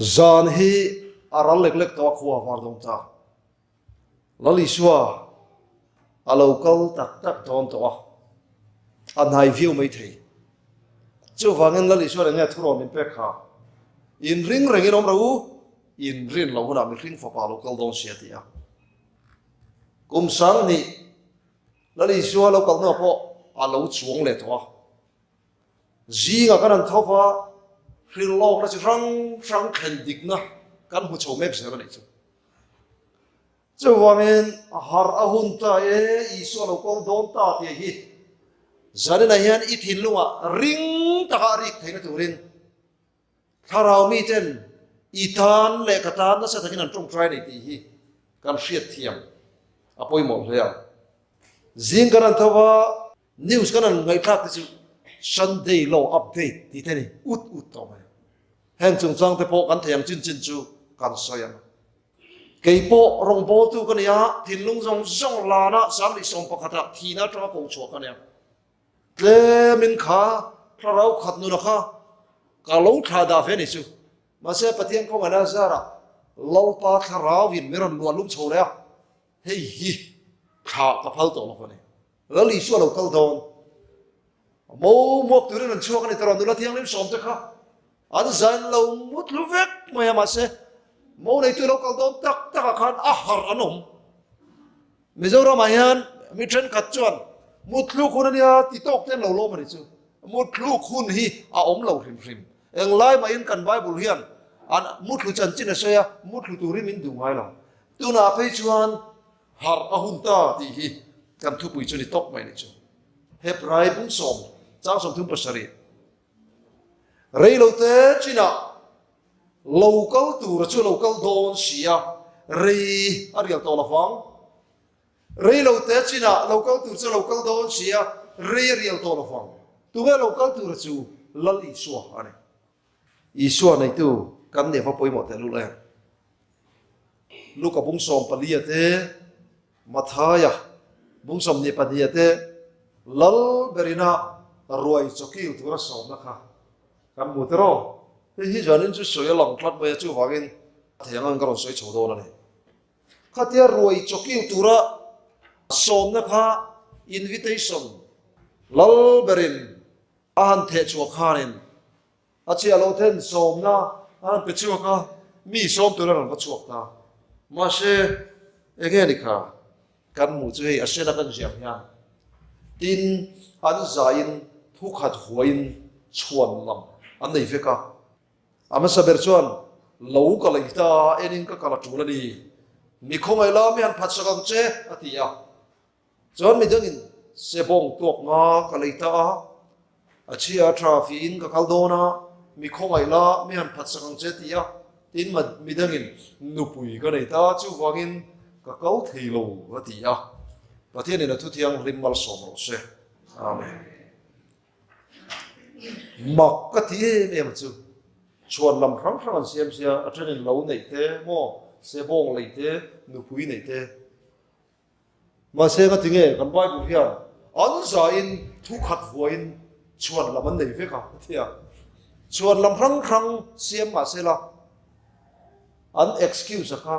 Zan hi a ral lek lek tawh a khua a var dawn ta. Lal Isua a lo kal tak tak dawn tawh a, a hnai viau mai thei. Chuvangin Lal Isua eng nge thurawn min pek kha? Inring rengin awm rawh u, inrin loh hunah mihring fapa lo kal dawn si a ti a. Kum 2000 Lal Isua lo kal hnuah pawh a lo chuang leh tawh a. Zingah kan han tho va, hrilhlawkna chi hrang hrang thlen dikna kan hmu chho mek zel a nih chu. Chuvangin a harh a hun ta e, Isua lo kal dawn ta tih hi zaninah hian i thinlungah ring taka a rik theihna turin Thlarau miten i tan leh ka tan nasa takin an tawngtai nei tih hi kan hriatthiam a pawimawh hle ang. Zing kan han tho va, News kan han ngaihthlak te chu Sunday law update tih te ni ut ut tawh mai. Heng chungchang te pawh kan thei ang chin chin chu kan sawi ang. Kei pawh rawngbawltu ka ni a, thinlung zawng zawng lana 2011 ah thihna atanga ko chhuah ka ni a. Tlemin kha thlarau khat nuna kha ka lo thlah dah ve ni chu. Mahse Pathian khawngaihna zarah Lalpa thlarau in min rawn luah lum chho leh a, hei hi thlah ka phal tawh lo a ni. Lal Isua lo kal dawn. Mo muak turin an chhuak a ni tawh nula thianghlim sawm te kha an zain lo mut hlu vek mai a mahse mo neitu lo kal dawn tak tak ah khan a harh an awm. Mizoram ah hian mi thenkhat chuan mutthluk hun a nia ti tawk te an lo lawm a ni chu. Mutthluk hun hi a awm lo hrim hrim. Englai mahin kan Bible hian an muthlu chanchin a sawi a, muthlu turin min duh ngai lo. Tunah phei chuan Harh a hun ta tih hi kan thupui chu ni tawp mai ni chu. Hebrai bung sawm chang 37 Reilote chinah lo kal tura chu lo kal dawn si a, rei a rial tawh lovang. Reilote chinah lo kal tur chu lo kal dawn si a, rei a rial tawh lovang. Tunge lo kal tura chu Lal Isua a ni. Isua neitu kan nih va pawimawh tehlul em? Luka bung 14 te, Mathaia bung 22 te, Lal berina ruai chawkil tura sawmna kha kan hmu tiraw? Hei hi zanin chu sawi a lang tlat mai a, chuvangin thei angin ka rawn sawi chho dawn a ni. Khatia ruai chawkil tura sawmna kha invitation Lal berin a han theh chhuah khanin A chiah loh then sawmna a rawn pe chhuak a, mi sawm tur a rawn va chhuak ta. Mahse, enge ni kha? Kan hmuh chu hei a sena kan ziak hian tin an zaiin thukhat huaiin chhuan lam an nei vek a. A hmasa ber chuan lo ka lei ta enin ka kal a tul a ni, mi khawngaih la mi han phatsak ang che a ti a. Chuan midangin sebawng tuak nga ka lei ta a, a chhia a tha fiin ka kal dawn a, mi khawngaih la mi han phatsak ang che ti a, tin midangin nupui ka nei ta chuvangin ka kal thei lo a ti a. Pathianin a thuthianghlim malsawm rawh se. Amen. Mak ka ti em em chu chhuan lam hrang hrang an siam sia, a thenin lo neih te maw, sebawng lei te, nupui neih te. Mahse nga tinge kan Bible hian an zain thu khat vuain chhuan lam an nei vek a, a ti a. Chhuan lam hrang hrang siam mahse la an excuse a kha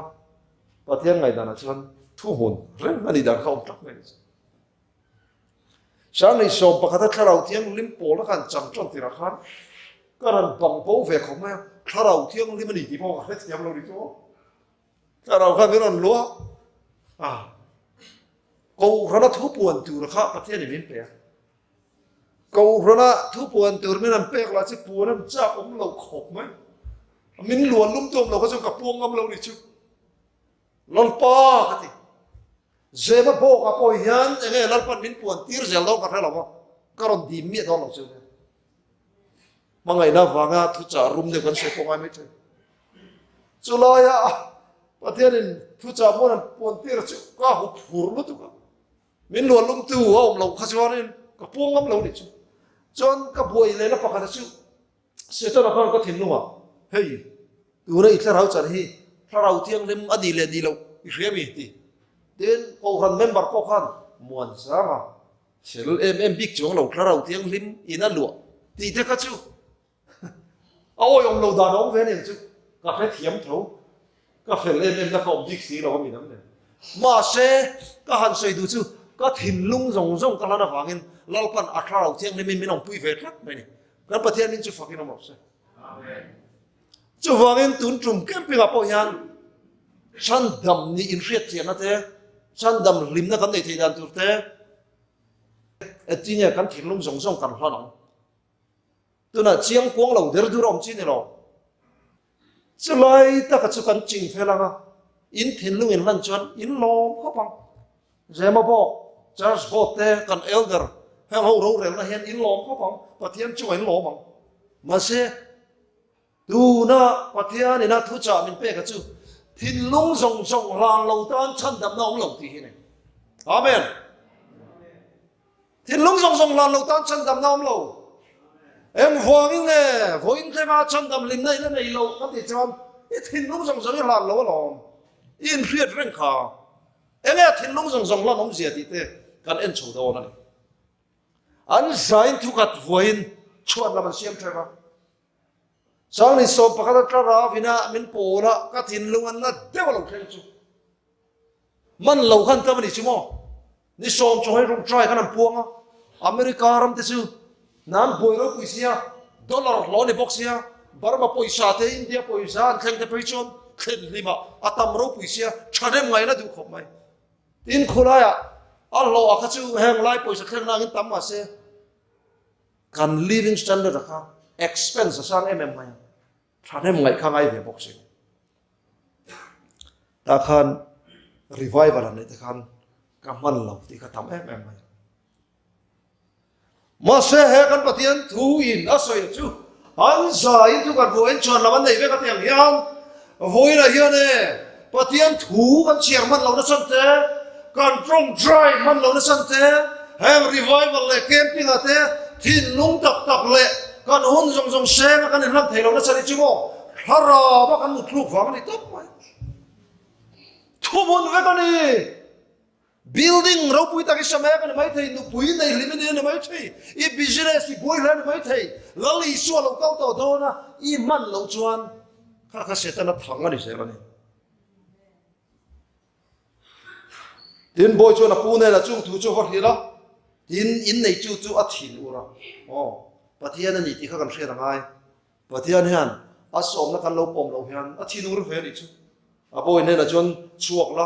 Pathian ngaihdanah chuan thu hmun reng a nih dan kha awm tak mai a ni. Sanglei 11 a Thlarau Thianghlim pawla khan chang tan tirah khan ka rawn bang bo ve khawp mai a, Thlarau Thianghlim a ni tih pawh ka hrethiam lo ni chu. Thlarau kha min rawn luah a, Kohhrana thu puan tur kha Pathianin min pe a. Kohhrana thu puan tur min han pek lah chu puan an chak awm lo khawp mai. Min luan lum tu awm lo kha chuan ka puang ngam lo ni chu. Lalpa ka ti. Zema bawkah pawh hian enge Lalpan min puan tir zel dawn ka hre lo a, ka rawn dim miah dawn lo chu. Hmangaihna vanga thuchah rum deuh kan sawi pawh ngai mai thei. Chulaia Pathianin thuchah hmuan an puan tir chu ka hu phur lutuk a. Min luah lumtu a awm lo kha chuanin ka puang ngam lo nih chu. Chuan ka buai lehna pakhata chu Setana khan ka thinlungah, Hei, tuna i thlarau chan hi thlarau thianghlim a nih leh nih loh i hria mi? ti. Tin, Kohhran member pawh khan Muansanga fel em em bik chuang lo thlarau thianghlim in a luah tih te kha chu a awihawm lo dan a awm ve nen chu. Ka hrethiam tho. Ka fel em em na ka awm bik si lo a mi dang nen. Mahse, ka han sawi duh chu ka thinlung zawng zawng ka hlan avangin Lalpan a thlarau thianghlimin min awmpui ve tlat mai a ni. Kan Pathian min chu fakin awm rawh se. Chuvangin tun tum camping ah pawh hian chhandam nih inhriat chianna te, chhandam hlimna kan neih theih dan tur te, engtin nge kan thinlung zawng zawng kan hlan ang? Tunah chiang kuang lo der dur a awm chi ni lo. Chulai taka chu kan ching fel ang a, in thinlung in hlan chuan in lawm khawp ang. Zemabawk, Church Board te, kan Elder heng ho rorelna hian in lawm khawp ang, Pathian chungah in lawm ang. Mahse, tuna Pathian ina thuchah min peka chu thinlung zawng zawng hlan lo tan chhandamna awm lo tih hi a ni. Amen. Thinlung zawng zawng hlan lo tan chhandamna awm lo. Engvangin nge vawiin tlenga chhandam hlimna i la nei lo ka tih chuan i thinlung zawng zawng i hlan lo alawm. I inhriat reng kha. Enge thinlung zawng zawng hlan awmzia tih te kan en chho dawn a ni. An zain thukhat vuain chhuan lam an siam theuh a. Changni 11 atanga vina min pawl a, ka thinlung an na deuh a lo thleng chu. Man lo khan tam a ni chu maw? Ni sawm chu hei rum try khan an puang a, America ram te chu nan buai ropui sia, dollar hlawh ni bawk sia, Burma pawisa te India pawisa an thleng te phei chuan thlen hlim ah a tam ropui sia, thahnem ngaihna duh khawp mai. Tin khulaiah a hlawh ah kha chu heng lai pawisa thleng na angin tam mahse kan living standard ah kha expense a sang em em mai a, thahnem ngaih kha ngai ve bawk si. Tah khan revival an neih te khan ka hman lo tih kha tam em em mai. Mahse he kan Pathian thu in a sawi chu an zaiin thu kan vuahin chuan lam an nei vek a tiang hian vawiinah hian e Pathian thu kan chhiar hman lo nasa te, kan tawngtai hman lo nasa te, heng revival leh camping ah te thinlung tak tak leh kan hun zawng zawng seng a kan inhlan thei lo nasa ni chu maw Thlarau a kan muthluk vang a ni tawp mai. Thuhmun vek a ni. Building ropui tak i sa mek a ni mai thei, nupui nei hlim i ni a ni mai thei, i business i buai hle a ni mai thei, Lal Isua lo kal tawh dawn a, i hman loh chuan kha kha Setana thang a ni zel a ni. Tin, bawi chuan a pu hnenah chung thu chu a va hrilh a, tin, inneitu chu a thin ur a, Aw, Pathian a ni tih kha kan hriat a ngai. Pathian hian a sawmna kan lo pawm loh hian a thin ur ve a nih chu. A bawi hnenah chuan chhuak la,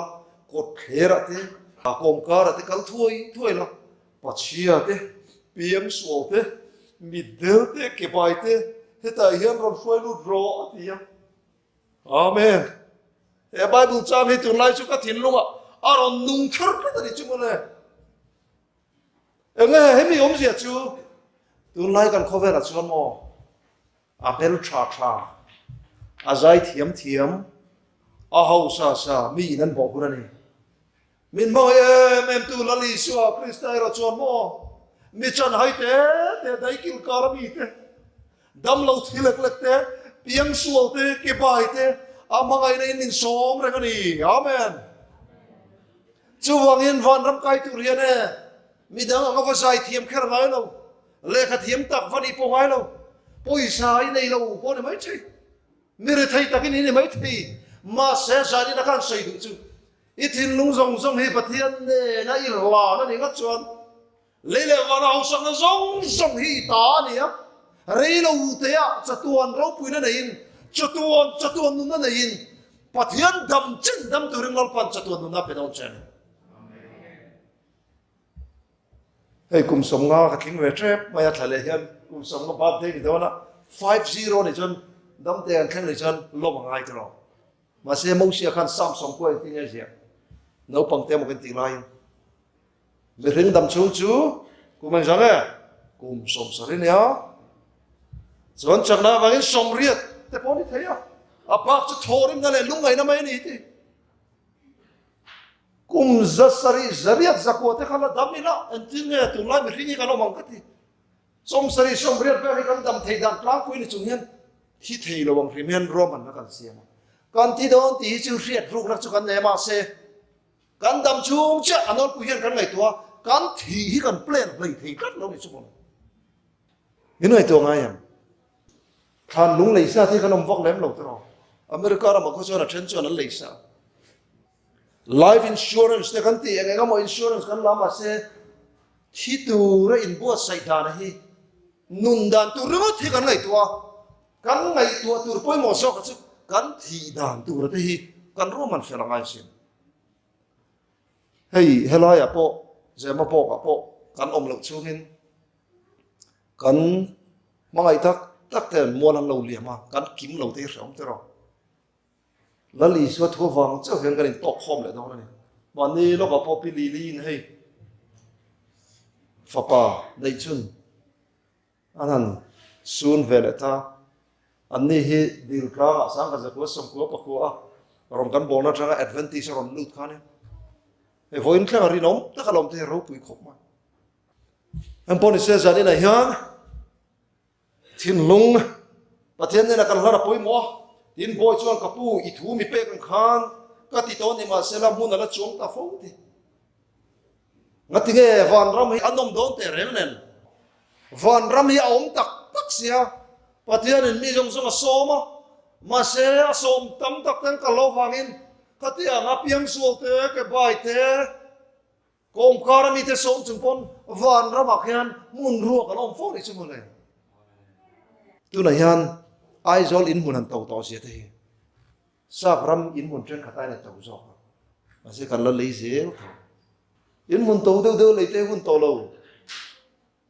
kawt thlerah te, kawmkarah te kal thuai thuai la, pachhia te, piangsual te, mitdel te, kebai te hetah hian rawn hruai lut rawh a ti a. Amen. He Bible chang hi tunlai chu ka thinlungah a rawn nung thar tlat a ni chu mawle. Enge hemi awmzia chu tunlai kan khawvelah chuan maw a hmel tha tha, a zai thiam thiam, a hausa sa mi in an bawh hun a ni. Min hmangaih em em tu Lal Isua Krista erawh chuan maw mi chanhai te te daikil kar a mi te, damlo thi lek lek te, piangsual te, kebai te a hmangaihna in min sawm reng a ni. Amen. Chuvangin vanram kai tur hian e midang anga va zai thiam kher ngai lo, lehkha thiam tak va nih pawh ngai lo, pawisa i nei lo pawh ni mai thei, mi rethei takin i ni mai thei, mahse zanin a khan sawi duh chu i thinlung zawng zawng hi Pathian nena i hlan a nih ngawt chuan Lei leh vana hausakna zawng zawng hi i ta a ni a, rei lo teah chatuan ropuina neiin, chatuan chatuan nunna neiin, Pathian dam chin dam turin Lalpan chatuan nunna a pe dawn che a ni. Hei kum 50 ka tling ve tep mai a, thla leh hian kum 50 birthday ni dawn a, 50 nih chuan damte an thleng nih chuan lawm a ngai tawh lo. Mahse Mosia khan Psalm 90 engtin nge ziah? Naupang te emaw kan tih laiin Mihring dam chhung chu kum engzah nge? Kum 70 nia. Chuan chakna avangin 80 te pawh ni thei a. A bak chu thawrimna leh lungngaihna mai a ni ti. Kum 700 zariat zakua te kha la dam ila engtin nge tunlai mihring hi kan awm ang ka ti. 70 80 vel hi kan dam thei dan tlangpui ni chung hian thi thei lo ang hrim hian ruahmanna kan siam a. Kan thi dawn tih hi chu hriat rukna chu kan nei a mahse Kan dam chung chiah a nawlpui hian kan ngaihtuah a, kan thih hi kan plan hlei thei tlat lo ni chu maw? Min ngaihtuah ngai em? Thlan lung lei sa te hi kan awm vak lem lo tiraw? America ramah khaw chuan a then chuan an lei sa. Life insurance te kan tih eng eng emaw insurance kan la mahse thi tura inbuatsaih dana hi nun dan tur ringawt hi kan ngaihtuah a, kan ngaihtuah tur pawimawh zawka chu kan thih dan tura te hi kan ruahman fel a ngai sin. Hei helaiah pawh Zemabawkah pawh kan awm loh chungin kan hmangaih tak tak ten mual an lo liam a, kan kim lo te hi hreawm tiraw. Lal Isua thu avang chauh hian kan intawk khawm leh dawn a ni. Mahni lawkah pawh Pi Lili in hei fapa neih chun an han sun ve leh ta. Anni hi dil tlangah sangkhat zakua sawmkua pakua a rawn kan bawlna atanga Adventist a rawn lut kha a nia. Hei vawiin thleng a rinawm tak a lawm te hi ropui khawp mai. Heng pawh ni se zaninah hian Thinlung Pathian hnenah kan hlan a pawimawh a, tin Bawi chuan ka pu i thu mi pek ang khan ka ti tawh ni mahsela hmun a la chuang ta fo ti. Ngatinge vanram hi a nawm dawn teh reng nen vanram hi a awm tak tak sia Pathianin mi zawng zawng a sawm a, mahse a sawm tam tak ten kal lo vangin khatiang a piangsual te ke bai te Kawngkar a mite sawm chung pawn van ramah khian hmun ruak an awm fo nih chu mawle. Tunah hian Aizawl inhmun han to tawh zia te hi Sap ram inhmun thenkhat aiin a to zawk a, mahse kan la lei zel tho. Inhmun to deuh deuh lei te hun tawh lo.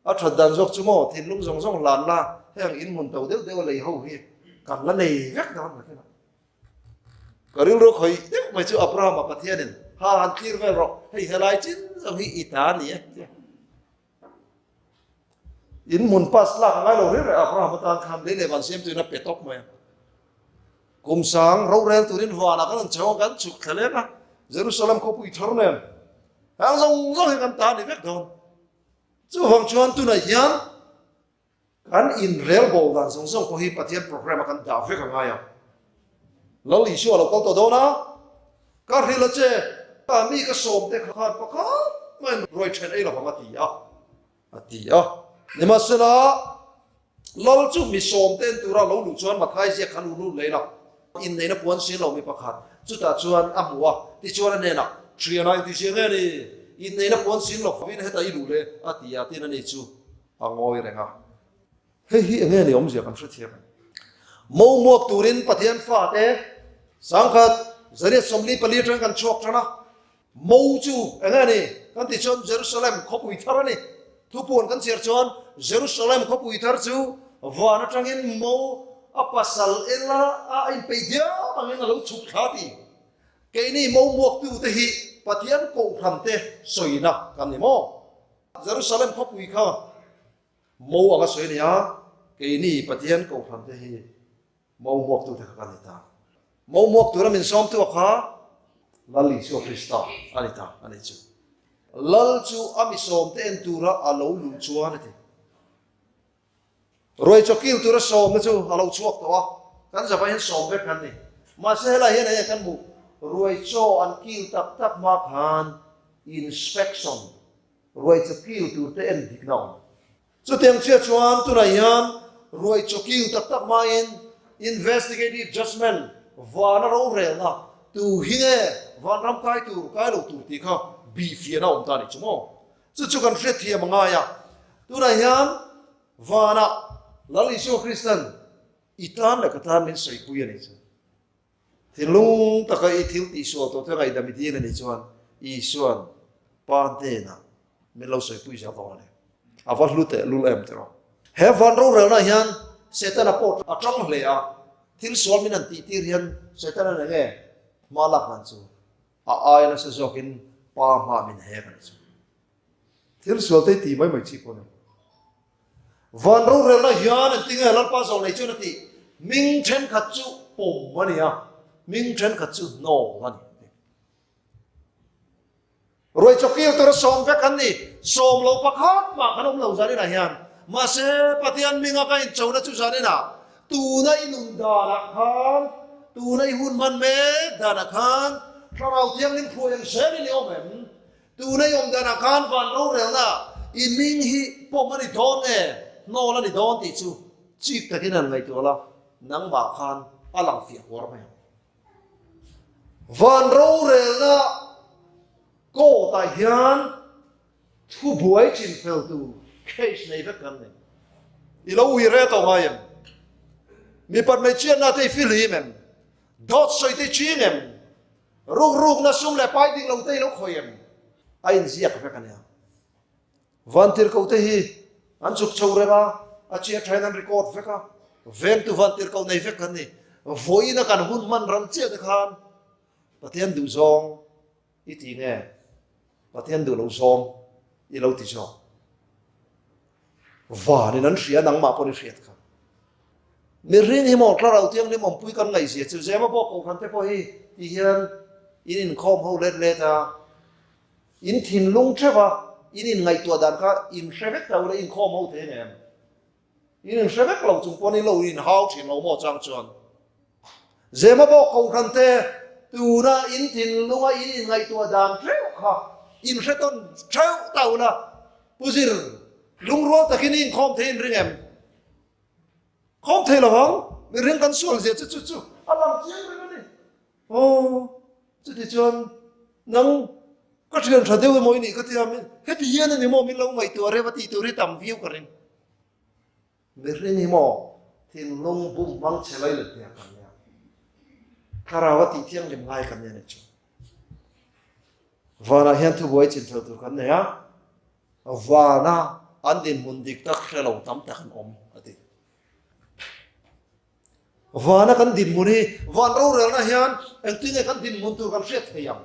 A that dan zawk chu maw thinlung zawng zawng hlan la heng inhmun to deuh deuh lei ho hi kan la nei vek dawn mai khin a. Ka rilru khawih deuh mai chu Abrahama Pathianin ha han thlir vel rawh, hei helai chin zawng hi i ta a ni e tia. In hmun pass lak a ngai lo reng reng Abrahama tan khan lei leh van siam tuin a pe tawp mai a. Kum sang rorel turin vanah kan han chho a, kan chhuk thla leng a, Jerusalem khawpui thar nen heng zawng zawng hi kan ta a ni vek dawn. Chuvang chuan tunah hian Kan inrelbawl dan zawng zawng pawh hi Pathian program a kan dah vek a ngai a. Lal Isua a lo kal tawh dawn a, Ka hrilh a che, mi ka sawm te khan pakhat maiin ruai then ei lovang a ti a, a ti a. Nimahsela, Lal chu mi sawm te en tura a lo luh chuan Mathai ziak khan u lut leh ila, inneihna puan sin lo mi pakhat chutah chuan a hmu a, tichuan a hnenah, Thiana inti zia nge ni? Inneihna puan sin lo vin hetah i luh le, a ti a, tin a ni chu. A ngawi reng a. Hei hi enge ni awmzia kan hrethiam em? Mo muak turin Pathian fate 1000 144 atangin kan chhuak tan a. Mo chu enge ni kan tih chuan Jerusalem khawpui thar a ni. Thupuan kan chhiar chuan Jerusalem khawpui thar chu van atangin mo a pasal ela a inpeih diam angin a lo chhuk thla ti. Keini mo muaktute hi Pathian kohhran te sawina kan ni maw? Jerusalem khawpui kha mo anga sawi a ni a, keini Pathian kohhran te hi mo hmuaktute kha kan ni ta. Mo hmuak tura min sawmtu a kha Lal Isua Krista a ni ta a ni chu. Lal chu a mi sawmte en tura a lo luh chuan a ti. Ruai chaw kil tura sawmna chu a lo chhuak tawh a, kan zavai hian sawm vek kan ni. Mahse helai hian enge kan hmuh? Ruai chaw an kil tak tak hma khan inspection, ruai chaw kil tur te en dikna awm. Chutiang chiah chuan tunah hian ruai chaw kil tak tak hmain investigative judgement, vana rorelna, tu hi nge vanram kai tur, kai lo tur tih kha bihfiahna awm ta a nih chu maw? Chu chu kan hriatthiam a ngai a, tunah hian vanah Lal Isua Kristan i tan leh ka tan min sawipui a nih chu. Thinlung taka i thil tihsual tawh te ngaihdam i dil a nih chuan Isua'n Pa hnenah min lo sawipui zel dawn a ni. A va hlu teh lul em tiraw. He van rorelna hian Setana pawh a tang hle a, thil sual min han tihtir hian Setana eng nge hma lak dan chu A aia nasa zawkin pa hma min hek a ni chu. Thil sual te ti mai mai chi pawh a ni. Van rorelna hian engtin nge Lalpa zawh nei chuan a tih? Hming thenkhat chu pawm a ni a, hming thenkhat chu hnawl a ni. Ruai chawkil tura sawm vek an ni. Sawm lo pakhat mah kan awm lo zaninah hian. Mahse, Pathian hminga ka inchona chu zaninah Tuna i nun danah khan, tuna i hun hman mek danah khan Thlarau Thianghlim phuah eng zelin i awm em? Tuna i awm danah khan van rorelna i hming hi pawm a ni dawn nge hnawl a ni dawn tih chu chik takin han ngaihtuah la, nangmah khan. A lang fiah huar mai ang. Van rorelna court ah hian thubuai chinfel tur case nei vek kan nei. I lo ui re tawh ngai em? Mipat hmeichhiatna te i fihlim em? Dawt sawi te i ching em? Rukrukna sum leh pai dik lo te i lo khawih em? A inziak vek a nia. Vantirhkoh te hi an chuk chho reng a, a chiah thain an record vek a, vengtu vantirhkoh nei vek kan ni. Vawiina kan hun hman ral chiah te khan Pathian duh zawng i ti nge? Pathian duh lo zawng i lo ti zawk? Vanin an hria nangmah pawn i hriat kha. Mihring hi maw thlarau thianghlim awmpui kan ngaihzia chu Zema pawh kohhran te pawh hi ti hian in inkhawm ho let let a, In thinlung theuh a, in inngaihtuah dan kha in hre vek lo le, inkhawm ho thei ang em? In inhre vek lo chung pawn in lo inhau thin lo maw chang chuan? Zema bawk kohhran te tuna in thinlunga in inngaihtuah dan theuh kha in hre tawn theuh ta ula, Pu Zir, lungrual takin i inkhawm thei in ring em? Khawm thei lo ang, mihring kan sual zia chu chu chu a lang chiang reng a ni. Aw, chuti chuan nang ka thian tha deuh emaw i nih ka tia min heti hian a ni maw min lo ngaihtuah reuh a tih tur hi tam viau ka ring. Mihring hi maw thinlung bum hmang chhe lai let nia kan nia. Thlarau a tih thianghlim ngai kan nia ni chu. Vanah hian thubuai chinfel tur kan nei a, vana an dinhmun dik tak hre lo tam tak an awm a ti. Vana kan dinhmun hi van rorelna hian engtin nge kan dinhmun tur kan hriat thei ang?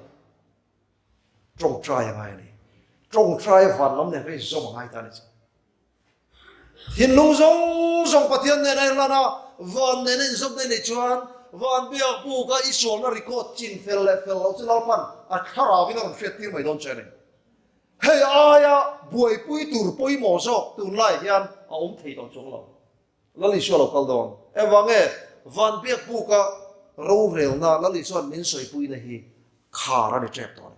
Tawngtai a ngai a ni. Tawngtai van lam nen kha inzawm a ngai ta a ni chu. Thinlung zawng zawng Pathian nen a inlan a, van nen a inzawm na i neih chuan van biak buka i sualna record chin fel leh fel loh chu Lalpan a thlarauin a rawn hriat tir mai dawn che a ni. Hei aia buaipui tur pawimawh zawk tunlai hian a awm thei tawh chuang lo. Lal Isua lo kal dawn. Engvang nge van biak buka rorelna Lal Isua'n min sawipuina hi khar a ni tep tawh a ni.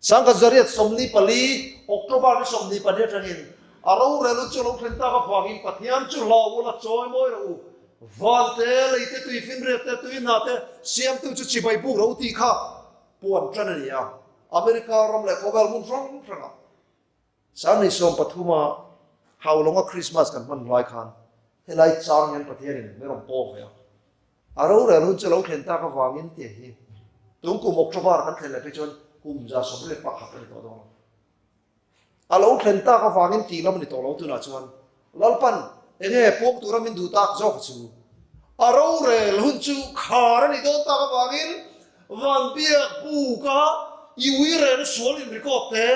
Sangkhat zariat 44, October ni 22 atangin a rorelna chu a lo thlen tak avangin Pathian chu hlau ula chawi mawi rawh u. Van te, lei te, tui finriat te, tui hna te siamtu chu chibai buk rawh u tih kha puan tan a ni a. America ram leh khawvel hmun hrang hrangah Sunday 13 a Haulonga Christmas kan hman hlai khan helai chang hian Pathianin min rawn paw ve a. A rorel hun chu lo thlen tak avangin tih hi tun kum October kan thlen leh phei chuan kum 121 a ni tawh dawn a. A lo thlen tak avangin tih lam a ni tawh lo tunah chuan Lalpan enge puang tura min duh tak zawk chu a rorel hun chu khar a nih dawn tak avangin van biak buka i uirena sual in record te,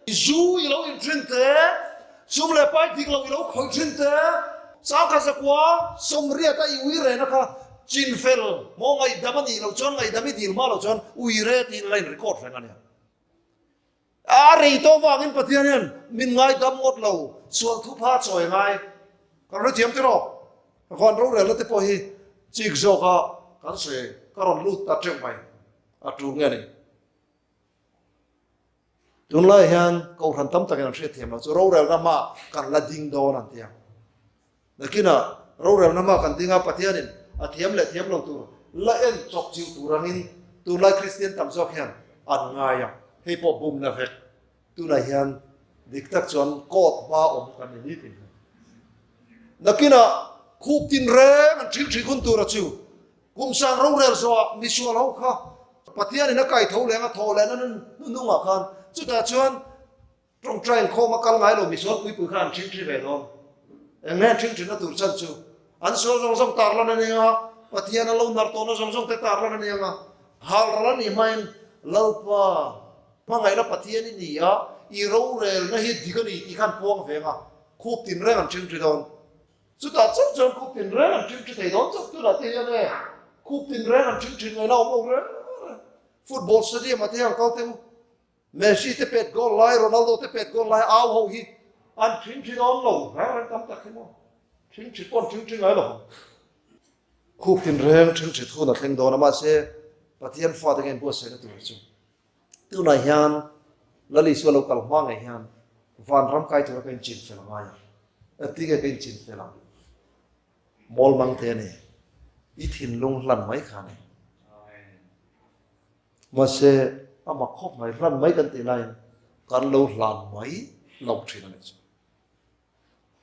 i zu i lo inthin te, sum leh pai dik lo i lo khawih thin te, sangkhat zakua 80 a i uirena kha chinfel maw ngaihdam a nih loh chuan ngaihdam i dil hma loh chuan uire tiin la in record reng a nia. A rei tawh vangin Pathian hian min ngaidam ngawt lo, sual thupha chawi ngai. Kan hrethiam tiraw? Van rorelna te pawh hi chik zawka kan sawi ka rawn lut ta teuh mai, a tul nge ni? Tunlai hian kohhran tam takin an hriatthiam lo chu rorelna hmaah kan la ding dawn an ti a. Nakinah rorelna hma kan ding a, Pathianin a thiam leh thiam lo tur la en chawk chiu tur angin tunlai Kristian tam zawk hian an ngai a, hei pawh bumna vek. Tunah hian dik tak chuan court hma awm kan ni nitin hian. Nakinah khup tinreng an thil thih hun tura chu kum sang rorel zawhah misual ho kha Pathianin a kai tho leng a thawh lehna hnunungah khan chutah chuan Tawngtai inkhawm a kal ngai lo misual puipui kha an thingthi ve dawn. Eng nge thingthina tur chan chu? An sual zawng zawng tar lan a ni ang a, Pathian a lo nar tawhna zawng zawng te tar lan a ni ang a. Hal ral a nih hmain Lalpa hmangaihna Pathian i ni a, i rorelna hi dik a ni tih kha an puang ve ang a, khup tinreng an thingthi dawn. Chutah chauh chuan khup tinreng an thingthi thei dawn chauh. Tunah te hian e khup tinreng an thingthi ngaihna awm lo reng reng. Football stadium ah te hian an kal teh u. Messi te pet goal lai, Ronaldo te pet goal lai au ho hi an thing thin awm lo reng reng tam tak hi maw. Thing thit pawh an thing thin ngai lo vang. Khup tinreng thing thit hun a thleng dawn a, mahse Pathian fate nge inbuatsaihna tur chu tunah hian Lal Isua lo kal hma ngei hian vanram kai tura ka inchin fel a ngai a. Engtin nge ka inchin fel ang? Mawl mang te a ni. I thinlung hlan mai kha a ni. Mahse, a mak khawp mai, hlan mai kan tih laiin kan lo hlan mai lo thin a nih chu.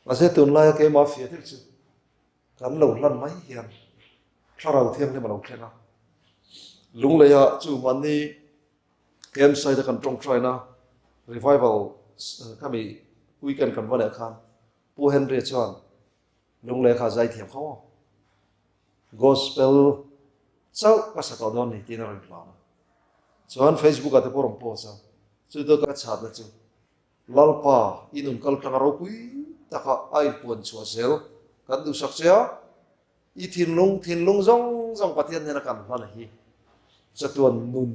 Mahse, tunlaia keimah fia deuh chu kan lo hlan mai hian thlarau thianghlim a lo thleng a. Lungleia chu mahni campsite a kan tawngtaina revival khami weekend kan va leh khan Pu Henry chuan Lunglei kha zaithiam kho maw? Gospel chauh ka sa tawh dawn ni tiin a rawn hlan a. Chuan Facebook ah te pawh a rawn post a, chu chu ka chhatna chu Lalpa i nun kal tlang ropui taka a inpuan chhuah zel kan duhsak che a, i thinlung thinlung zawng zawng Pathian hnena kan hlan hi chatuan nun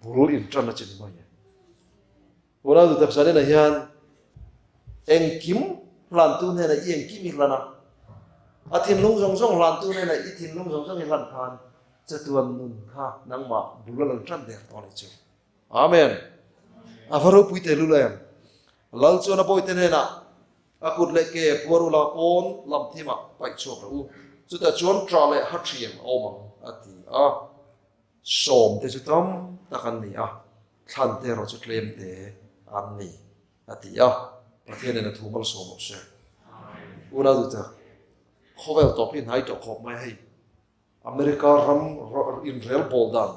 bul inṭan a chi ni mai e. Unau duhtak Zanina hian engkim hlantu hnenah i engkim i hlan a, a thinlung zawng zawng hlantu hnenah i thinlung zawng zawng i hlan khan chatuan nun kha nangmah bul a lo tan der tawh a ni chu. Amen. A va ropui tehlul em. Lal chuan a bawite hnenah a kut leh ke phuar ula pawn lam thimah paih chhuak rawh u, chutah chuan ṭah leh ha ṭhiam a awm ang a ti a. Sawmte chu tam tak an ni a, thlante erawh chu tlemte an ni, a ti a. Pathianin a thu malsawm awk se. Unau duhtak, khawvel tawp hi hnai tawh khawp mai hei. America ram inrel bawl dan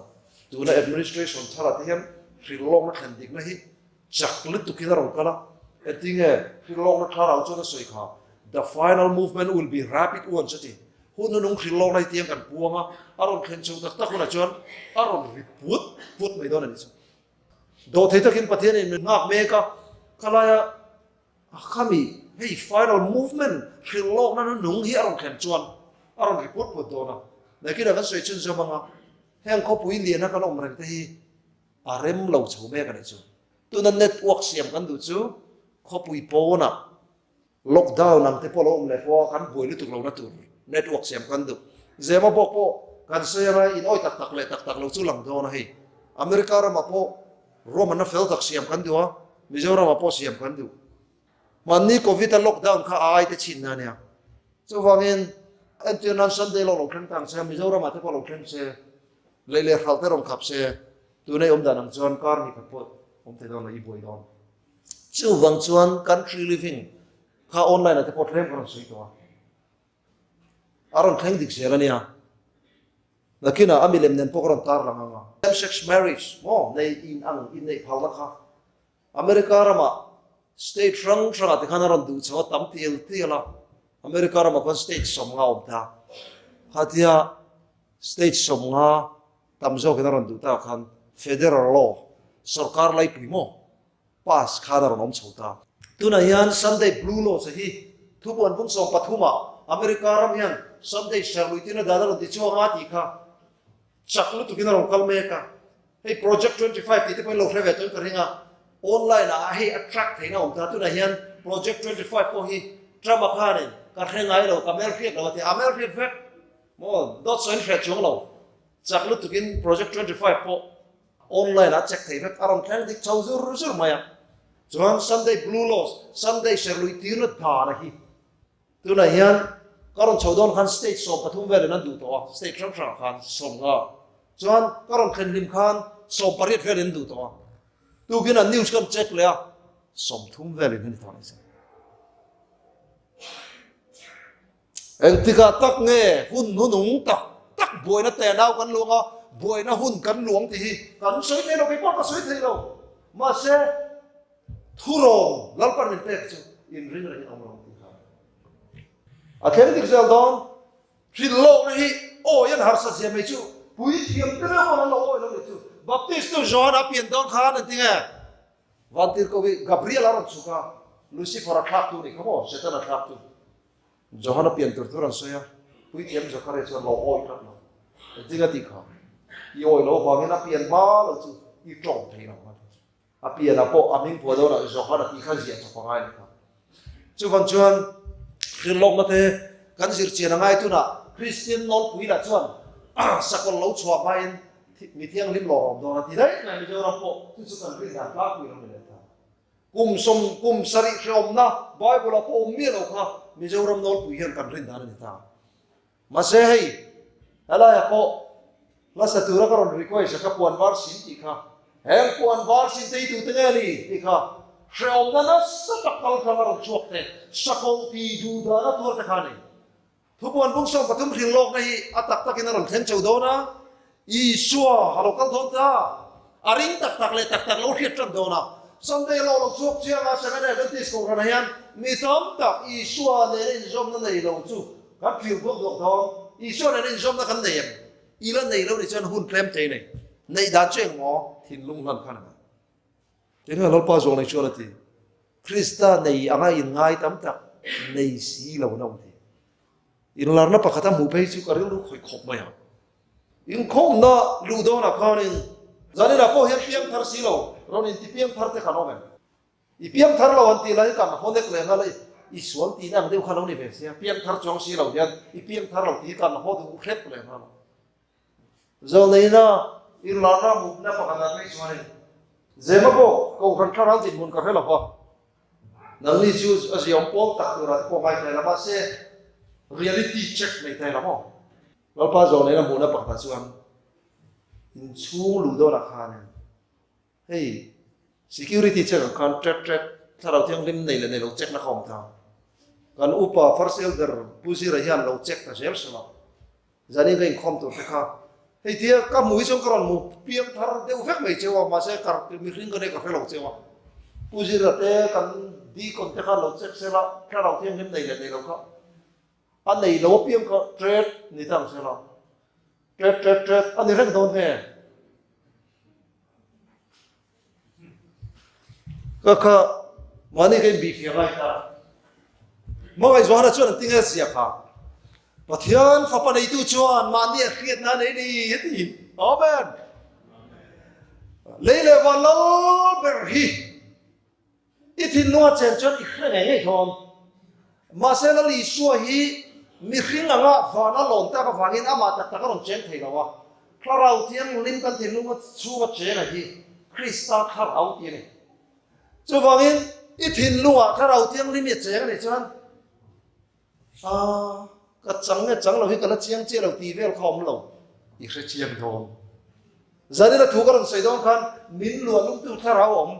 tuna administration tharah te hian hrilhlawkna thlen dikna hi chak lutukin a rawn kal a. Engtinge hrilhlawkna thlarau chuan a sawi kha, The final movement will be rapid one chu ti. Hun hnunung hrilhlawkna hi tiang kan puang a, a rawn thlen chho tak tak hunah chuan a rawn ri put put mai dawn a nih chu. Dawhthei takin Pathianin min nghak mek a, khalaia khami hei final movement hrilhlawkna hnunung hi a rawn thlen chuan a rawn ri put put dawn a. Nakinah kan sawi chhunzawm anga heng khawpui liana kan awm reng te hi a rem lo chho mek a nih chu. Tuna network siam kan duh chu khawpui pawnah Lockdown ang te pawh lo awm leh pawh a kan buai lutuk lohna tur network siam kan duh. Zema bawk pawh kan sawi anga in awi tak tak leh tak tak lo chu lang dawn a hei. America ramah pawh ruahmanna fel tak siam kan duh a, Mizoramah pawh siam kan duh. Hmanni Covid a lockdown kha a ai te chhinna a nia. Chuvangin entir nan Sunday lawk lo thleng tang se, Mizoramah te pawh lo thleng se, lei leh hralh te rawn khap se, tuna i awm dan ang chuan kar ni khat pawh awm thei dawn lo, i buai dawn. Chuvang chuan country living kha online ah te pawh tlem ka rawn sawi tawh a, a rawn thleng dik zel a nia. Nakinah a milem nen pawh ka rawn tar lang ang a. Same sex marriage maw nei in ang inneih phalna kha America ramah state hrang hrangah te khan a rawn duh chho a tam tial tial a, America ramah khuan state 50 awm ta. Khatia state 50 tam zawkin a rawn duh ta khan federal law sorkar laipui maw Pass khan a rawn awm chho ta. Tunah hian Sunday Blue Laws hi thubuan bung 13 ah America ram hian Sunday serlui tina dan a rawn ti chuang a tih kha chak lutukin a rawn kal mek a. Hei Project 25 tih te pawhin lo hre ve tawhin ka ring a, online ah hei a track theihna a awm ta. Tunah hian Project 25 pawh hi Trump-a khanin ka hre ngai lo, ka hmelhriat lo a ti a, a hmelhriat vek maw? Dawt sawiin hre chuang lo. Chak lutukin Project 25 pawh Online ah check thei vek a rawn thleng dik chho zur zur mai a. Chuan Sunday Blue Laws, Sunday serlui tirna dan a hi. Tunah hian ka rawn chho dawn khan state 13 velin an duh tawh a, state hrang hrangah khan 50. Chuan ka rawn thlen hlim khan 18 velin an duh tawh a. Tukin an news kan check leh a, 30 velin an ni tawh a ni. Engtikah tak nge hun hnunung tak tak buaina tenau kan luang a, buaina hun kan luang tih hi kan sawi thei lo, kei pawh ka sawi thei lo. Mahse, thurawn Lalpan min pek chu inring rengin awm lo tih kha a thleng dik zel dawn. Hrilhlawkna hi awi an harsat zia mai chu puithiam te reuh pawn an lo awi lo ni chu. Baptist tu Johana pian dawn khan an ti nge? Vantirhkoh hi Gabriel a rawn chhuk a, Lucifer a thlaktu nih kha maw, Setana thlaktu. Johana pian tur tur an sawi a, Puithiam Zakaria chuan lo awi tlat lo. Engtin a tih kha? I awi lo vangin a pian hma lo chu i tawng thei lo a ti. A pianah pawh a hming phuah dawnah Johana tih kha ziah chawp a ngai lo kha. Chuvang chuan hrilhlawkna te kan zir chian a ngai tunah Kristian nawlpui lah chuan sakawlh lo chhuah hmain mi thianghlim lawr awm dawn a ti daih mai Mizoram pawh chu chu kan rin dan tlangpui lo ni leh ta. Kum sawm kum sarih hrehawmna Bible-ah pawh awm miah lo kha Mizoram nawlpui hian kan rin dan a ni ta. Mahse hei. Helaiah pawh hla sa tura ka rawn request a kha puan var sin tih kha. Heng puan var sin te hi tute nge ni tih kha hrehawmna nasa tak kal tlang a rawn chhuak te, sakawlh ti duh dana tuar te kha a ni. Thupuan bung 13 hrilh lawkna hi a tak takin a rawn thleng chho dawn a, Isua a lo kal dawn ta, a ring tak tak leh tak tak lo hriat tan dawn a. Sunday law lo chhuak chiang a, Seventh Adventist Kohhranah hian mi tam tak Isua nena inzawmna nei lo chu kan thlir duak duak dawn. Isua nena inzawmna kan nei em? I la nei lo nih chuan hun tlem thei nei. Neih dan chu engmaw? Thinlung hlan khan a ngai. Tinge Lalpa zawng nei chuan a ti? Krista nei anga inngai tam tak nei si lo na awm ti. Inlarna pakhat a hmuh phei chu ka rilru khawih khawp mai ang. Inkhawmna luh dawnah khanin zaninah pawh hian piang thar si lo, rawn inti piang thar te kan awm em? I piang thar lo an tih lai hi kan hawnek leh nghal a, i sual tihna ang deuh kha lo ni ve sia, piang thar chuang si lo hian i piang thar lo tih hi kan haw duh hrep leh nghal a. Zawhneihna inlarna mutna pakhatah phei chuanin Zema pawh Kohhran thlarau dinhmun ka hre lo va, nangni chu a ziaawm pawl tak turah te pawh ngai thei la, mahse reality check nei thei la maw? Lalpa zawhneihna hmuhna pakhatah chuan inchhung luh dawnah khanin Hei security check ang khan track track thlarau thianghlim nei leh nei lo check na kha awm ta. Kan upa first elder Pu Zira hian lo check ta zel hrem a. Zanin ka inkhawm tur te kha hei tia ka hmu hi chuan ka rawn hmu piang thar deuh vek mai cheu a mahse kar mihring ka nei ka hre lo cheu a. Pu Zira te kan deacon te khan lo check sela thlarau thianghlim nei leh nei lo kha a nei lo apiang kha track ni ta ang sela track track track a ni reng dawn nge. Ka kha mahni ka inbih fiah ngai ta. Hmangaih Johana chuan an ti nge zia kha. Pathian fapa neitu chuan mahni a hriatna a nei ni a ti. Amen. Lei leh van lal ber hi I thinlunga chen chuan i hre ngei ngei thawn. Mahse Lal Isua hi mihring anga van a lawn tak avangin amah tak tak a rawn cheng thei lo a. Thlarau Thianghlim kan thinlunga chhunga chenga hi Krista thlarau tih a ni. Chuvangin i thinlungah Thlarau Thianghlim i a cheng a nih chuan A, ka chang nge chang lo hi ka la chiang chiah lo tih vel kha awm lo, i hre chiang dawn. Zanina thu ka rawn sawi dawn khan min luah lumtu thlarau awm.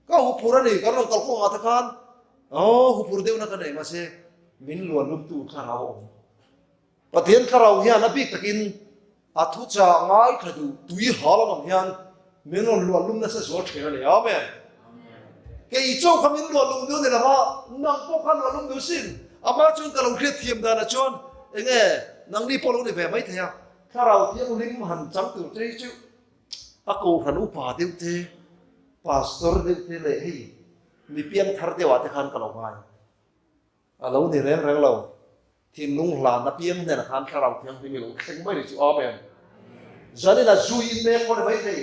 Ka huphur a ni, kan rawn kal kawngah te khan aw huphur deuhna ka nei mahse min luah lumtu thlarau awm. Pathian thlarau hian a bik takin A thuchah ngaithla duh tui hal an awm hian min rawn luah lum nasa zual thin a ni. Amen. Kei chaw kha min luah lum duh ni lova, nang pawh kha luah lum duh sin. Amah chuan ka lo hriat thiam danah chuan enge nangni pawh lo ni ve mai thei a. Thlarau Thianghlim han chang tur te hi chu a kohhran upa deuh te, pastor deuh te leh hei mi piangthar deuhah te khan ka lo ngai. A lo ni reng reng lo. Thinlung hlan apiang hnenah khan Thlarau Thianghlim i lo thleng mai ni chu. Amen. Zanin a zu in mek pawh ni mai thei.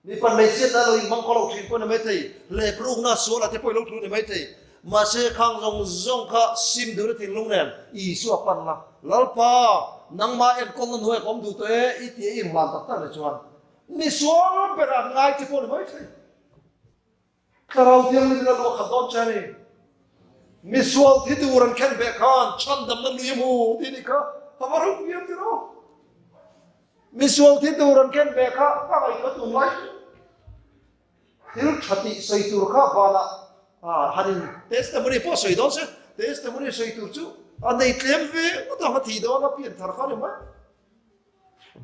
Mipa hmeichhiatna lo inhmang khaw lo thin pawh ni mai thei. Hlep rukna suala te pawh i lo tlu ni mai thei. Mahse khang zawng zawng kha sim duhna thinlung nen Isua pan la, Lalpa, nangmah enkawlna hnuai ka awm duh tawh e, i tih a inhlan tak tak ni chuan misual berah an ngai che pawh ni mai thei. Thlarau Thianghlim in a luah khat dawn che a ni. Misual thi tur an khen beh khan chhandamna lui a hmu tih nih kha a va ropui em tiraw? Misual thi tur an khen beh kha ka ngaihtuah tun lai chu thil tha tih sawi tur kha vanah han in testimony pawh sawi dawn se testimony sawi tur chu a nei tlem ve ngawt ang a thih dawn a pian thar kha ni mai.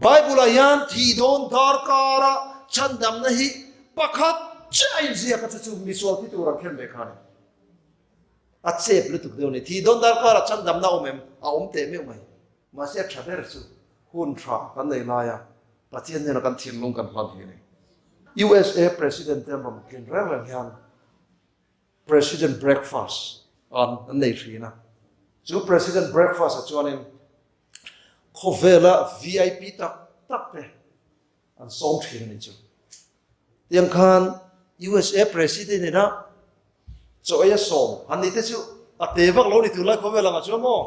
Bible-ah hian thih dawn darkara chhandamna hi pakhat chiah a inziak a, chu chu misual thi tur an khen ve kha a ni. A chep lutuk deuh a ni. Thih dawn darkara chhandamna a awm em? A awm teh meuh mai. Mahse a tha ber chu hun tha kan nei laia Pathian hnena kan thinlung kan hman hi a ni. USA President te an rawn tlin reng reng hian President breakfast an an nei thin a, chu President breakfast ah chuanin khawvela vip tak tak te an sawm thin a ni chu. Tiang khan USA President ina chaw ei a sawm han nih te chu a te vak lo ni tunlai khawvel angah chuan maw?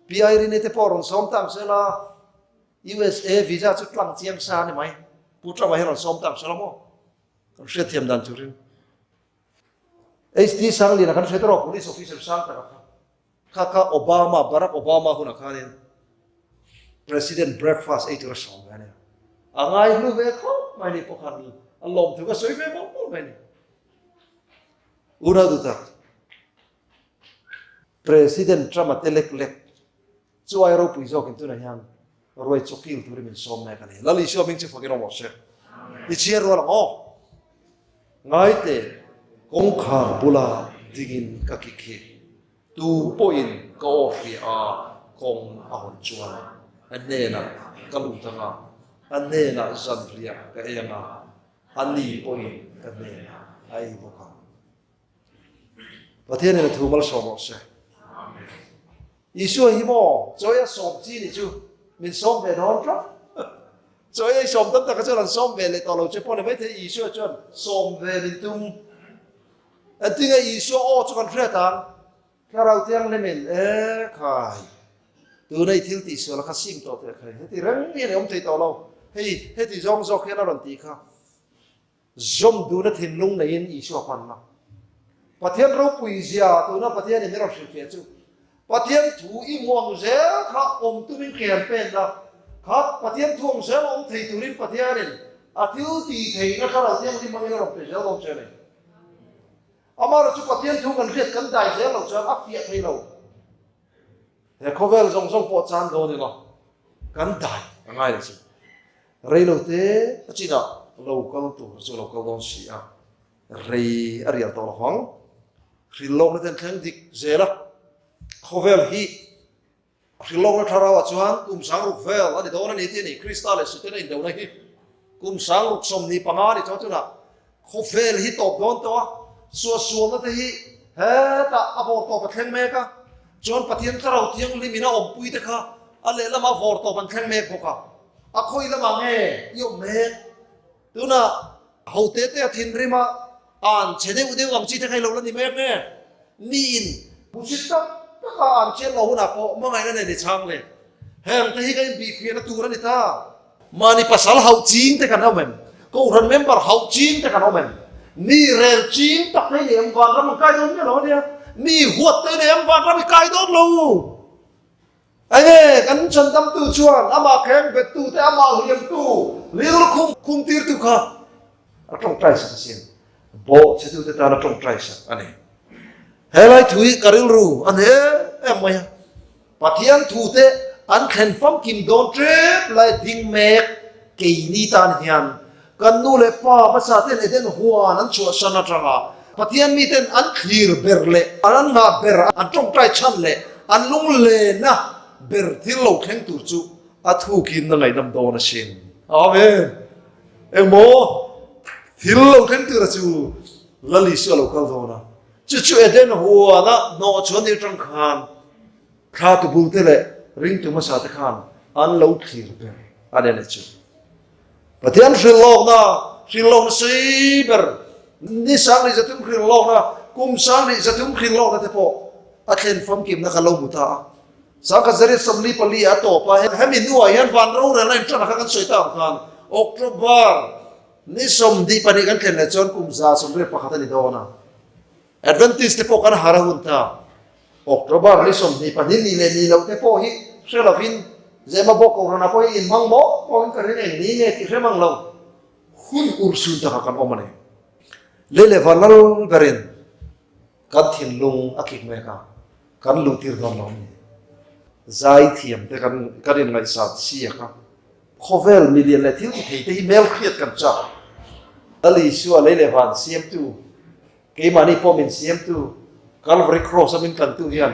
Pi Irene te pawh rawn sawm ta ang sela USA visa chu tlang chiang sa a ni mai. Pu Trump-a hian rawn sawm ta ang sela maw? Kan hriatthiam dan turin HD Sangliana kan hre tawh police officer sang taka kha kha kha Obama Barack Obama hunah khanin. President breakfast ei tur a sawm ve a nia. A ngaihlu ve khawp mai ni pawh khan a lawm thu ka sawi ve mawlh mawlh mai ni. Unau duhtak, President Trump-a te lek lek chu ai ropui zawkin tunah hian ruai chawkil turin min sawm mek a ni. Lal Isua hming chu fakin awm rawh se. I chhiar rual ang aw. Ngaite kawngkhar bula dingin ka kik hi. Tu pawhin ka aw hria a, kawng a hawn chuan a hnenah ka lut ang a, a hnenah zanriah ka ei ang a, a ni pawhin ka hnenah a ei bawk ang. Pathianin a thu malsawm rawh se. Isua hi maw chawi a sawm chi nih chu min sawm ve dawn tlat. Chawi ei sawm tam taka chuan an sawm ve leh tawh lo che pawh ni maithei Isua chuan sawm ve min tum. Engtinge Isua aw chu kan hriat ang? Thlarau Thianghlimin, E khai, tuna i thil tihsual kha sim tawh teh khai, heti reng hian i awm thei tawh lo, hei heti zawng zawk hian a rawn tih kha. Zawm duhna thinlung neiin Isua panna. Pathian ropui zia tuna Pathianin min rawn hrilhfiah chu, Pathian thu i hmuang zel kha awm tumin campaign la, kha Pathian thu awm zel awm thei turin Pathianin a thil tih theihna Thlarau Thianghlim hmangin a rawn pe zel dawn che a ni. Amaherawh chu Pathian thu kan hriat kan dai zel loh chuan a fiah thei lo. He khawvel zawng zawng pawh chan dawn ila kan dai a ngai lo chu. Reilo te a chinah lo kal tur chu a lo kal dawn si a, rei a rial tawh lo vang. Hrilhlawkna ten thleng dik zel a, khawvel hi Hrilhlawkna thlarauah chuan kum sangruk vel a ni dawn a ni tih a ni. Krista leh Sutena indona hi kum sangruk 25 a ni chuan tunah khawvel hi tawp dawn tawh a, suahsualna te hi hetah a vawr tawp a thleng mek a, chuan Pathian Thlarau Thianghlim in a awmpui te kha a lehlamah vawr tawp an thleng mek bawk a, a khawi lamah nge i awm mek? Tunah ho te te a thinrim a, an che deuh deuh ang chi te kha i lo la ni mek nge? Miin hmusit tak taka an chian loh hunah pawh hmangaihna nen i chhang le. Heng te hi ka inbihfiahna tur a ni ta. Mahni pasal hauh ching te kan awm em? Kohhran member hauh ching te kan awm em? Mi rel ching tak te i nei em? Vanram an kai dawn miah lo a nia. Mi huat te i nei em? Vanram i kai dawn lo. Enge kan chhandamtu chuan amah kheng bettu te, amah hliamtu, rilru khum khum tirtu kha a tawngtai sak asin. Bawhchhetu te tan a tawngtai sak a ni. Helai thu hi ka rilru a ni em em mai a. Pathian thu te an thlen famkim dawn tep lai ding mek keini tan hian Kan nu leh pa hmasa ten Eden huan an chhuahsan atanga Pathian miten an thlir ber leh an ngah ber, an tawngtai chhan leh an lunglenna ber thil lo thleng tur chu a thukin a ngaihnam dawn asin. Amen. Engmaw thil lo thleng tura chu Lal Isua lo kal dawn a, chu chu Eden huana hnawh chhuan ni atang khan thla tubul te leh ringtu hmasa te khan an lo thlir ber a ni a ni chu. Pathian hrilhlawkna, hrilhlawkna sei ber, ni 1300 hrilhlawkna, kum 1300 hrilhlawkna te pawh a thlen famkimna kha lo hmu ta a. 1944 a tawp a, hemi hnuah hian van rorelna inṭan kha kan sawi ta ang khan October ni 22 kan thlen leh chuan kum 181 a ni dawn a. Adventist te pawh kan har a hun ta. October ni 22 ni leh ni loh te pawh hi hre lovin Zema bawk Kohhranah pawh hi inhmang maw pawhin ka ring eng ni nge tih hre mang lo. Hun urhsun takah kan awm a ni. Lei leh van lal berin kan thinlung a kik mek a, kan luhtir dawn lo a ni. Zaithiam te kan kan inngaihsat siak a, khawvel milian leh thil ti thei te hi hmelhriat kan chak. Lal Isua lei leh van siamtu Keimahni pawh min siamtu Calvary Cross a min tlantu hian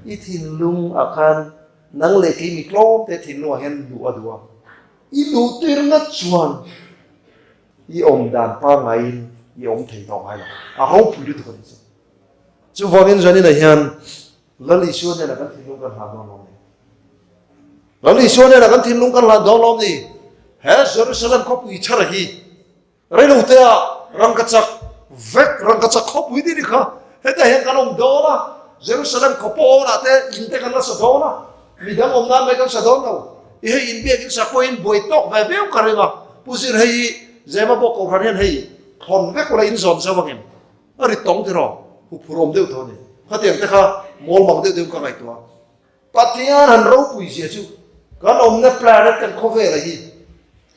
i thinlung ah khan nang leh kei mi tlawm te thinlung ah hian luh a duh a, i luh tir ngat chuan i awm dan pangaiin i awm thei tawh ngai lo, a ropui lutuk a ni chu. Chuvangin Janina hian Lal Isua hnenah kan thinlung kan hlan dawn lawm ni? Lal Isua hnenah kan thinlung kan hlan dawn lawm ni? He Jerusalem khawpui thar hi Reilotea rangkachak vek rangkachak khawpui tih ni kha hetah hian kan awm dawn a, Jerusalem khaw pawnah te in te kan la sa dawn a, midang awm nan mai kan sa dawn lo. I hei in biakin sa pawhin buai tawk ve viau ka ring a, Pu Zir hei hi Zema bawk kohhran hian hei thawn vek ula in zawn zauh angem? A ri tawng tiraw? Huphur awm deuh tawh a ni. Khatiang te kha mawl mang deuh deuhin ka ngaihtuah a. Pathian han ropui zia chu. Kan awmna planet kan khawvela hi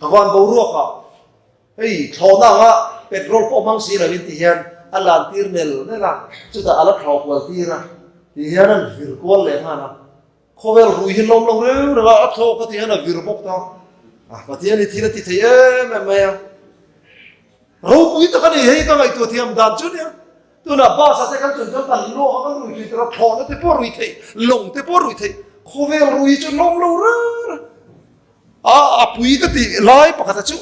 van boruakah hei thlawhna anga petrol pawh hmang si lovin ti hian a lan tir nel nel a, chutah a la thlawh kual tir a, ti hian an vir kual leh nghal a. Khawvel rui hi lawm lo reu reu a, a thlawh kha ti hian a vir bawk ta. A Pathian hi thil a ti thei em em mai a. Ropui tak a ni hei ka ngaihtuah thiam dan chu nia. Tunah bus ah te kan chuan chuan kan luak a kan rui thin tur a, thlawhna te pawh rui theih, lawng te pawh rui theih, khawvel rui hi chu lawm lo reu reu. A a pui ka tih lai pakhat a chu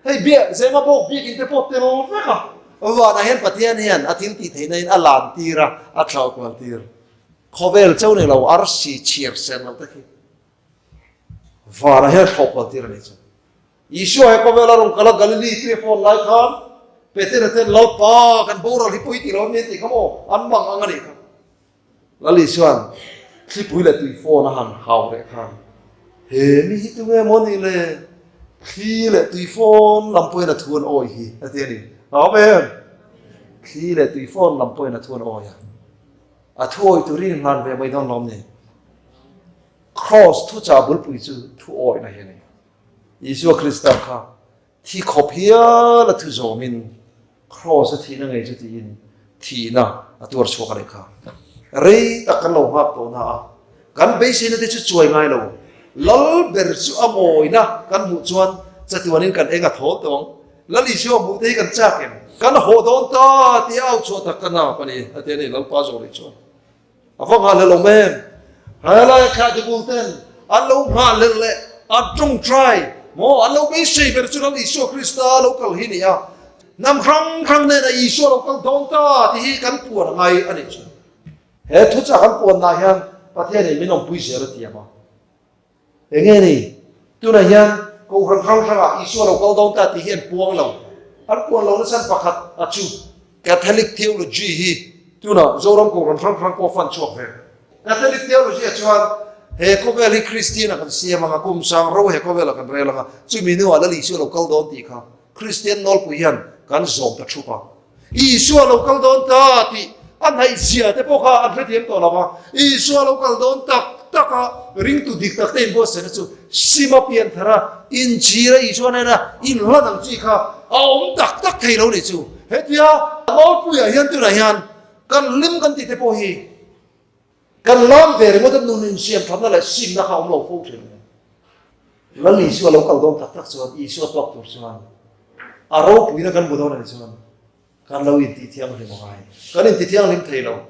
hei biak zema bawk biakin te pawh tel vek a. Vanah hian Pathian hian a thil tih theihna in a lan tir a, a thlauh kual tir. Khawvel chauh ni lo arsi chhiar sen lo te khi vanah hian thlawh kual tir a ni chu. Isua he khawvela rawn kal a Galili tui a fawn lai khan Petera ten Lalpa kan boral hi pawi tih lo ania tih kha maw an mang ang a nih kha. Lal Isua'n thlipui leh tui fawn a han hau leh khan he mi hi tunge maw nih le thli leh tui fawn lam pawhin a thu an awi hi a ti a ni. Amen. Thli leh tui fawn lam pawhin a thu an awi a. A thuawi turin in hlan ve mai dawn lawm ni? Kraws thuchah bulpui chu thuawihna hi a ni. Isua Krista kha thi khawp hial a thu zawmin kraws a thihna ngei chu tiin thihna a tuar chhuak a nih kha. Rei tak kan lo nghak tawh na a, kan beiseina te chu chuai ngai lo. Lal ber chu a mawina kan hmuh chuan chatuanin kan eng a thawl tawh ang. Lal Isua hmuh te hi kan chak em? Kan haw dawn ta tih a au chhuah tak ka nap a ni, a ti a ni, Lalpa zawh leh chuan. A va nghahhlelh awm em? Helai a thlah dibul ten an lo nghahhlelh leh an tawngtai maw? An lo beisei ber chu Lal Isua Krista lo kal hi ni a, hnam hrang hrang nena Isua lo kal dawn ta tih hi kan puan a ngai a nih chu. He thuchah kan puannaah hian Pathianin min awmpui zel a tiam a. Enge ni? Tunah hian Kohhran hrang hrangah Isua lo kal dawn ta tih hi an puang lo. An puan lo nachhan pakhat a chu Catholic theology hi tunah Zoram Kohhran hrang hrang pawh fan chhuak ve. Catholic theology ah chuan he khawvel hi Kristian ah kan siam ang a, kum sang ro he khawvel ah kan rel ang a, chumi hnuah Lal Isua lo kal dawn tih kha Kristian nawlpui hian kan zawm ta thup a. Isua lo kal dawn ta tih a hnaihzia te pawh kha an hrethiam tawh lo va, Isua lo kal dawn tak tak a ringtu dik tak te inbuatsaihna chu sima pian thar a, inchhir a Isua hnena inhlan ang chi kha a awm tak tak thei lo nih chu. Hetia Nawlpuiah hian tunah hian kan hlim kan tih te pawh hi kan lam ve ringawt a, nun insiam thatna leh simna kha a awm lo fo thin. Lal Isua lo kal dawn tak tak chuan Isua tawk tur chuan a ropuina kan hmu dawn a ni chuan kan lo intih thianghlim a ngai. Kan inti thianghlim thei lo,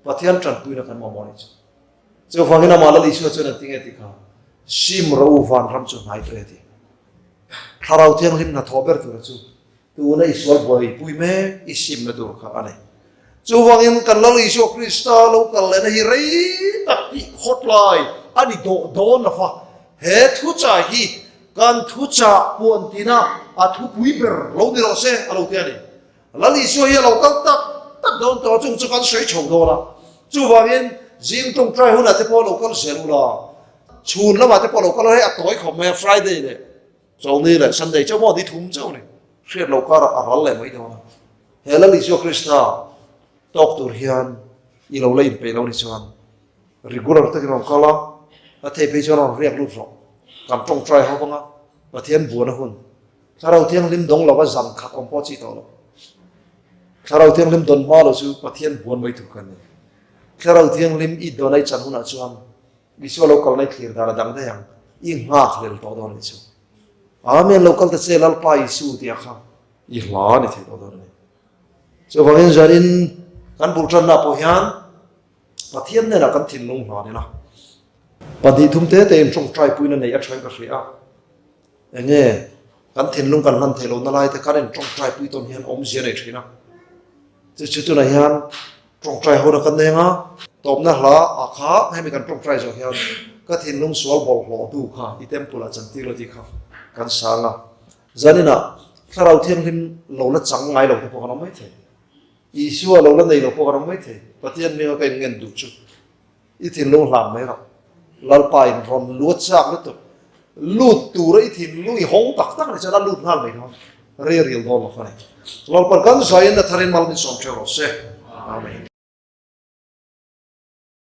Pathian tanpuina kan mamawh a ni chu. Chuvangin amah Lal Isua chuan a ti nge ti kha, Sim ro u vanram chu hnai tawh e ti. Thlarau thianghlim hnathawh ber tura chu Tuna i sual buaipui mek i simna tur kha a ni. Chuvangin kan Lal Isua Krista lo kal lehna hi rei tak tih khawtlai a ni dawh dawn lo va. He thuchah hi kan thuchah puan tina a thupui ber lo ni rawh se a lo ti a ni. Lal Isua hi a lo kal tak tak dawn tawh a, chung chu kan sawi chho dawn a. Chuvangin zing tawngtai hunah te pawh lo kal zel ula, chhun lamah te pawh lo kal ula, hei a tawi khawp mai a Friday leh Chawlni leh Sunday chauh maw ni thum chauh ni hriat loh karah a ral leh mai dawn a. He Lal Isua Krista tawk tur hian i lo la inpeih lo ni chuan regular takin rawn kal a, a thei phei chuan rawn riak lut rawh. Kan tawngtai ho vang a, Pathian buana hun Thlarau Thianghlim dawng lova zan khat awm pawh chi tawh lo. Thlarau Thianghlim dawn hma lo chu Pathian buan mai tur kan ni. Thlarau Thianghlim i dawn a i chan hunah chuan Isua lo kalna i thlir dan a dang daih ang, i nghak hlel tawh dawn a ni chu. Amen, lo kal ta che Lalpa Isu tih a kha i hla a ni thei tawh dawn a ni. Chuvangin zanin kan bul tanna pawh hian Pathian hnenah kan thinlung hlan ila, 2 3 te te in tawngtai puina neih a thain ka hria a, enge kan thinlung kan hlan theih lohna lai te kan in tawngtai pui tawn hian awmzia nei thin a. Chu chu tunah hian Tawngtai hona ka neng a, tawpna hla ah kha hemi kan tawngtai zawh hian ka thinlung sual bawlhhlawh hnu kha i temple ah chantir la tih kha kan sang a. Zaninah Thlarau Thianghlim lo la chang ngai lo te pawh kan awm mai thei. Isua lo la nei lo pawh kan awm mai thei. Pathian hminga ka inngen duh chu I thinlung hlan mai rawh. Lalpa in rawn luat chak lutuk. Lut tura i thinlung i hawng tak tak a ni chuan a lut nghal mai dawn. Rei a ril dawn lo kha ni. Lalpan kan zaiin a tharin mal min sawm theuh rawh se. Amen.